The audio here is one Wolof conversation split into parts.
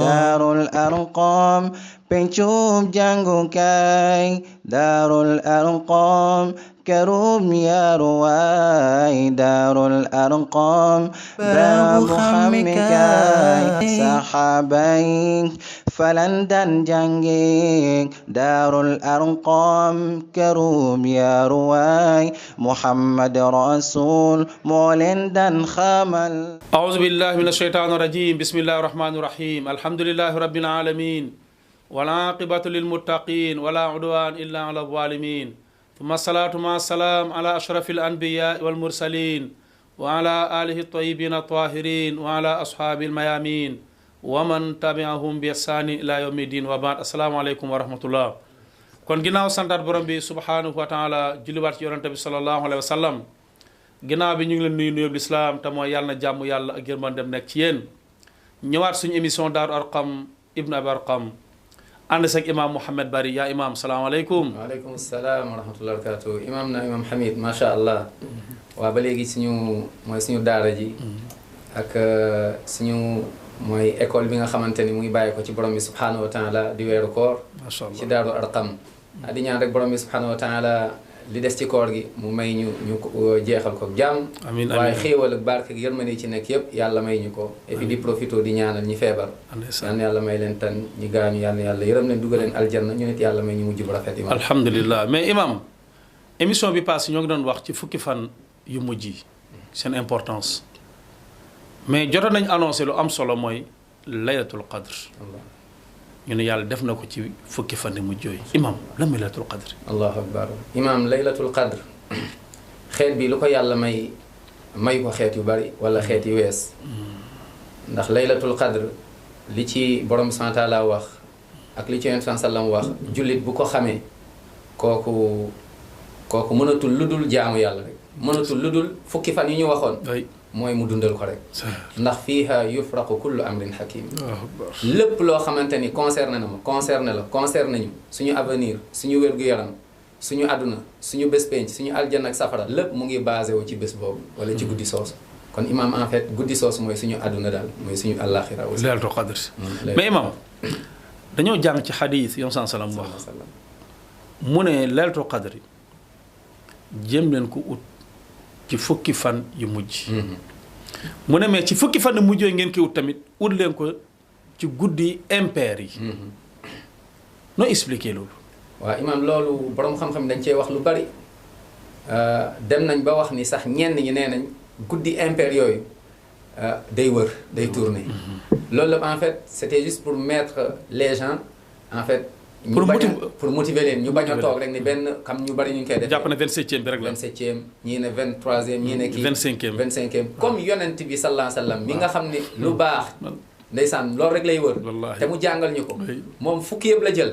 Darul Arqam pencum jàngukaay Darul Arqam kërum yaruwaay Darul Arqam barabu xammikaay saxaaba yi falan daan jànge Darul Arqam kërum yaruwaay Muhammad Rasul moo leen daan xamal. أعوذ بالله من الشيطان الرجيم بسم الله الرحمن الرحيم الحمد لله رب العالمين والعاقبة للمتقين ولا عدوان إلا على الظالمين ثم الصلاة مع السلام على أشرف الأنبياء والمرسلين وعلى آله الطيبين الطاهرين وعلى أصحاب الميامين ومن تبعهم بإحسان إلى يوم الدين وبعد السلام عليكم ورحمة الله kon ginnaaw santaat borom bi subhanahu wa taala julliwaat ci yonente bi sallallahu alayhi wa sallam ginnaaw bi ñu ngi leen nuyu nuyób lislaam te mooy yàlla na jàmm yàlla ak yërmandem nekk ci yéen ñëwaat suñu émission Daaru Arqam ibnu Abi Arqam ànd ak imam Mouhamed Bari yaa imam salaamaaleykum. waaleykum salaam wa rahmatullahi wa barakatuh imam na imam Hamid macha allah waa ba léegi suñu daara ji ak suñu mooy école bi nga xamante ni mu ngi bàyyi ko ci borom bi subhanahu wa taala di weeru koor ci Daaru Arqam di ñaan rek borom bi subhanahu wa taala li des ci koor gi mu may ñu jeexal ko jàmm amiin waaye xéewal ak barke ak yërmande ci nekk yëpp yàlla may ñu ko et puis di profito di ñaanal ñi feebar yal na yàlla may leen tan ñi gaañu yal na yàlla yërëm leen dugal leen aljanna ñu nit yàlla may ñu mujj bu rafet imam alhamdulilah mais imam émission bi passé ñoo ngi doon wax ci fukki fan yu mujj yi seen importance mais jotoon nañ annoncé lu am solo mooy laylatul qadr ñu ne yàlla def na ko ci fukki fan yu mujj yooyu imam lan mooy laylatul qadr. allahu akbar imam laylatul qadr xeet bi lu ko yàlla may ko xeet yu bari wala xeet yu wees ndax laylatul qadr li ci borom subhanahu wa taala wax ak li ci yonent sallam wax jullit bu ko xamee kooku mënatul lu dul jaamu yàlla rek mënatul lu dul fukki fan yu ñu waxoon mooy mu dundal ko rek ndax fiiha yufraqu kullu amrin hakim lépp loo xamante ni concerné na ma concerné ñu suñu avenir suñu wér-gu-yaram suñu àdduna suñu bés penc suñu aljanna ak safara lépp mu ngi basé wu ci bés boobu wala ci guddi soosu kon imam en fait guddi soosu mooy suñu àdduna daal mooy suñu àllaaxira aussi laylatul qadr mais imam dañoo jàng ci xadiis yoon sallam wax mu ne laylatul qadr jéem leen ko ut ci fukki fan yu mujj mu ne mais ci fukki fan yu mujj yooyu ngeen koy ut tamit ut leen ko ci guddi impair yi noo expliquer loolu waaw imam loolu borom xam-xam dañ cee wax lu bari dem nañ ba wax ni sax ñenn ñi nee nañ guddi impair yooyu day tourner loolu la en fait c'était juste pour mettre les gens en fait pour motiver leen ñu bañ a toog rek ni benn xam ñu bari ñu ngi koy def jàpp na 27e bi rek la 27e ñii ne 23e ñii ne kii 25e comme yonent bi sallallahu alayhi wa sallam mi nga xam ne lu baax ndeysaan loolu rek lay wër te mu jàngal ñu ko moom fukki yëpp la jël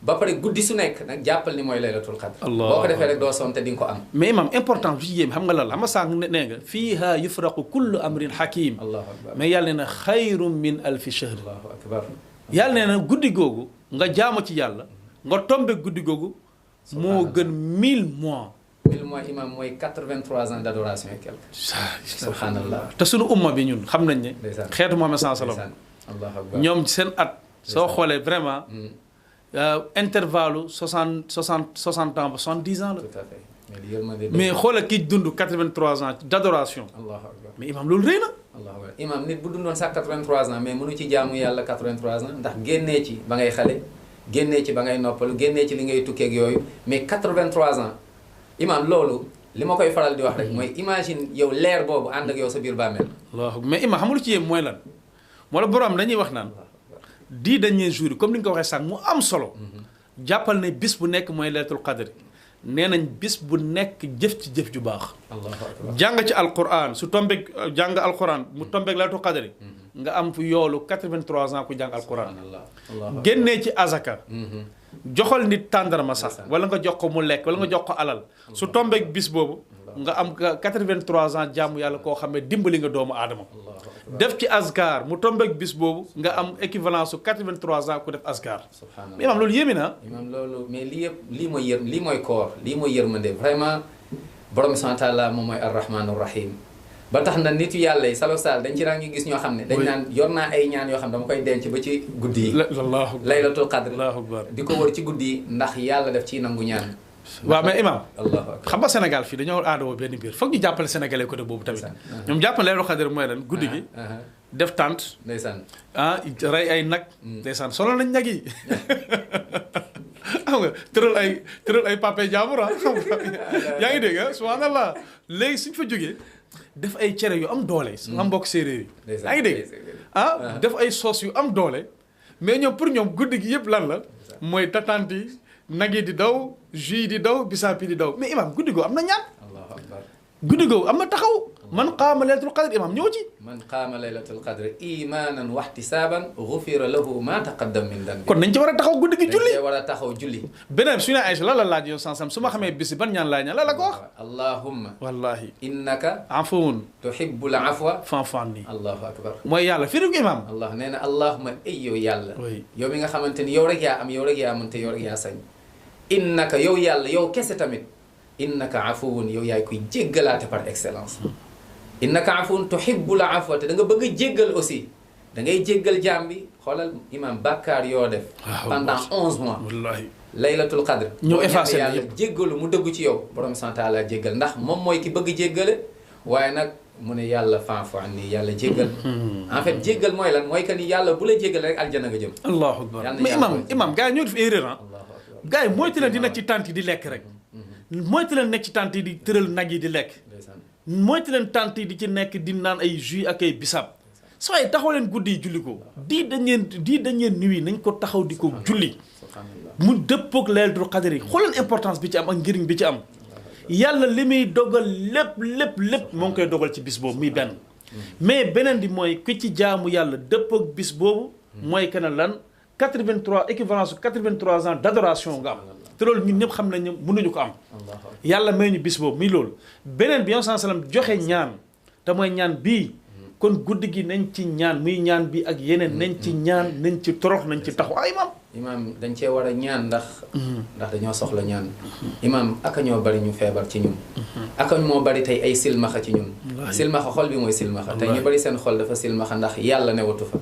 ba pare guddi su nekk nag jàppal ni mooy laylatul qadr boo ko defee rek doo sonn te di nga ko am mais imam importance bi ci yéem xam nga lan la xam nga sànq nee nga fiiha yufraqu kullu amrin hakim allahu akbar mais yàlla nee na xayrun min alfi shahr allahu akbar yàlla nee na guddi googu nga jaamu ci yàlla nga tombe guddi googu moo gën 1000 mois 1000 mois imam mooy 83 ans d'adoration et quelque subhanallah te sunu umma bi ñun xam nañ ne xeetu Muhammad sallallahu alayhi wasallam ñoom seen at soo xoolee vraiment intervalle 60 ans ba 70 ans la tout à fait mais xoolal ki dund 83 ans d'adoration allahu akbar mais imam loolu rëy na allahu akbar imam nit bu dundoon sax 83 ans mais mënu ci jaamu yàlla 83 ans ndax génnee ci ba ngay xale génnee ci ba ngay noppalu génnee ci li ngay tukkeeg yooyu mais 83 ans imam loolu li ma koy faral di wax rek mooy imagine yow leer boobu ànd ak yow sa biir bàmmeel waaw mais imam xamul ci yéen mooy lan moo la borom dañuy wax naan 10 derniers jours yi comme ni nga ko waxee sànq mu am solo jàppal ne bis bu nekk mooy laylatul qadr nee nañ bis bu nekk jëf ci jëf ju baax jàng ci alquran su tombeeg jàng alquran mu tombeeg laylatul qadr nga am fu yoolu 83 ans ku jàng alquran génnee ci azaka joxal nit tàndarma sax wala nga jox ko mu lekk wala nga jox ko alal su tombeeg bis boobu nga am 83 ans jaamu yàlla koo xam ne dimbali nga doomu aadama def ci asgar mu tombeeg bis boobu nga am équivalence su 83 ans ku def asgar. subhanallah imam loolu yéeme na. imam loolu mais lii yëpp lii mooy koor lii mooy yërmande vraiment borom subhanahu wa taala moom mooy arrahmanu rahim ba tax na nit yàlla yi salaf sal dañ ci daan ñu gis ñoo xam ne dañ naan yor naa ay ñaan yoo xam ne dama koy denc ba ci guddi yi laylatul qadr di ko wër ci guddi yi ndax yàlla def ciy nangu ñaan waaw mais imam allahu akbar xam nga Sénégal fii dañoo aadoo benn mbir foog ñu jàppale sénégalais côté boobu tamit ñoom jàppale laylatul qadr mooy lan guddi gi def tànt ndeysaan rey ay nag ndeysaan solo nañ nag yi xam nga tëral ay pape jaamur xam nga yaa ngi dégg subhanallah léegi suñ fa jógee def ay cere yu am doole sama mbokk séeréer yi yaa ngi dégg def ay soos yu am doole mais ñoom pour ñoom guddi gi yëpp lan la mooy tatante yi nag yi di daw jus yi di daw bisaab yi di daw mais imam guddi goo am na ñaan allahu akbar guddi goo am na taxaw man qaama laylatul qadr imam ñëw ci man qaama laylatul qadr imanan wa ihtisaban ghufira lahu ma taqaddam min dambi kon nañ ci war a taxaw guddi gi julli dañ ci war a taxaw julli beneen su ñu Aïcha la laaj yow sansam su ma xamee bisi ban ñaan laa ñaan la ko wax allahumma wallahi innaka afuwun tuhibbul afwa fa'fu anni allahu akbar mooy yàlla firi ko imam allah nee na allahumma ay yow yàlla yow mi nga xamante ni yow rek yaa am yow rek yaa mën te yow rek yaa sañ innaka yow yàlla yow kese tamit innaka afuwun yow yaay koy jéggalaate par excellence innaka afuwun tuhibbul afwa te da nga bëgg a jéggal aussi da ngay jéggal jaam bi xoolal imam bàkkaar yoo def pendant 11 mois wallahi laylatul qadr ñëw effacé yàlla jéggalu mu dëggu ci yow borom sant Taala jéggal ndax moom mooy ki bëgg jéggale waaye nag mu ne yàlla fa'fu anni yàlla jéggal en fait jéggal mooy lan mooy que ni yàlla bu la jéggal rek aljana nga jëm allahu akbar mais imam gars yi ñoo def erreur gars yi moytu leen di nekk ci tànt yi di lekk rek moytu leen nekk ci tànt yi di tëral nag yi di lekk moytu leen tànt yi di ci nekk di naan ay jus ak ay bisaab saa yi taxaw leen guddi yi julli ko di dañ leen nuyu nañ ko taxaw di ko julli mu dëppoog laylatul qadr yi xool leen importance bi ci am ak njëriñ bi ci am yàlla li muy dogal lépp moo ngi koy dogal ci bis boobu muy benn mais beneen di mooy ku ci jaamu yàlla dëppoog bis boobu mooy que ne lan 83 équivalence 83 ans d'adoration nga am te loolu ñun ñëpp xam nañ ne mënuñu ko am yàlla may ñu bis boobu muy loolu beneen bi yow sallam joxe ñaan te mooy ñaan bii kon guddi gi nañ ci ñaan muy ñaan bi ak yeneen nañ ci ñaan nañ ci torox nañ ci taxaw imam dañ cee war a ñaan ndax dañoo soxla ñaan imam aka ñoo bari ñu feebar ci ñun aka moo bari tey ay silmaxa ci ñun silmaxa xol bi mooy silmaxa tey ñu bari seen xol dafa silmaxa ndax yàlla newatu fa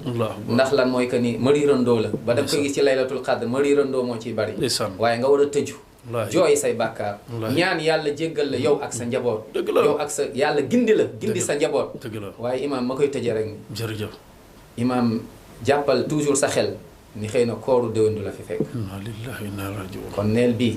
ndax lan mooy que ni mariirandoo la ba daf ko gis ci laylatul qadr mariirandoo moo ciy bari waaye nga war a tëju jooy say bàkkaar ñaan yàlla jéggal la yow ak sa njaboot yow ak sa yàlla gindi sa njaboot waaye imam ma koy tëjee rek ni jërëjëf imam jàppal toujours sa xel ni xëy na kooru déwén du la fi fekk kon neel bii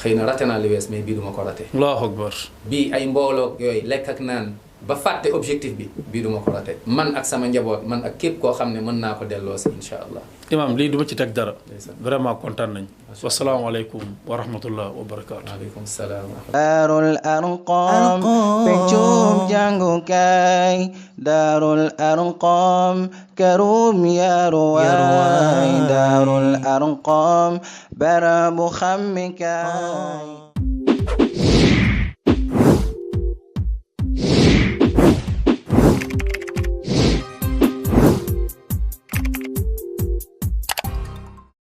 xëy na raté naa li wees mais bii duma ko raté allahu akbar bii ay mbooloo yooyu lekk ak naan ba fàtte objectif bi bii duma ko raté man ak sama njaboot man ak képp koo xam ne mën naa ko delloo si insha allah imam lii duma ci teg dara vraiment kontaan nañ wasalaamaaleykum wa rahmatullah wa barakaatu waaleykum salaam daarul arqam pencum jàngukaay daarul arqam kërum yaruwaay daarul arqam barabu xammikaay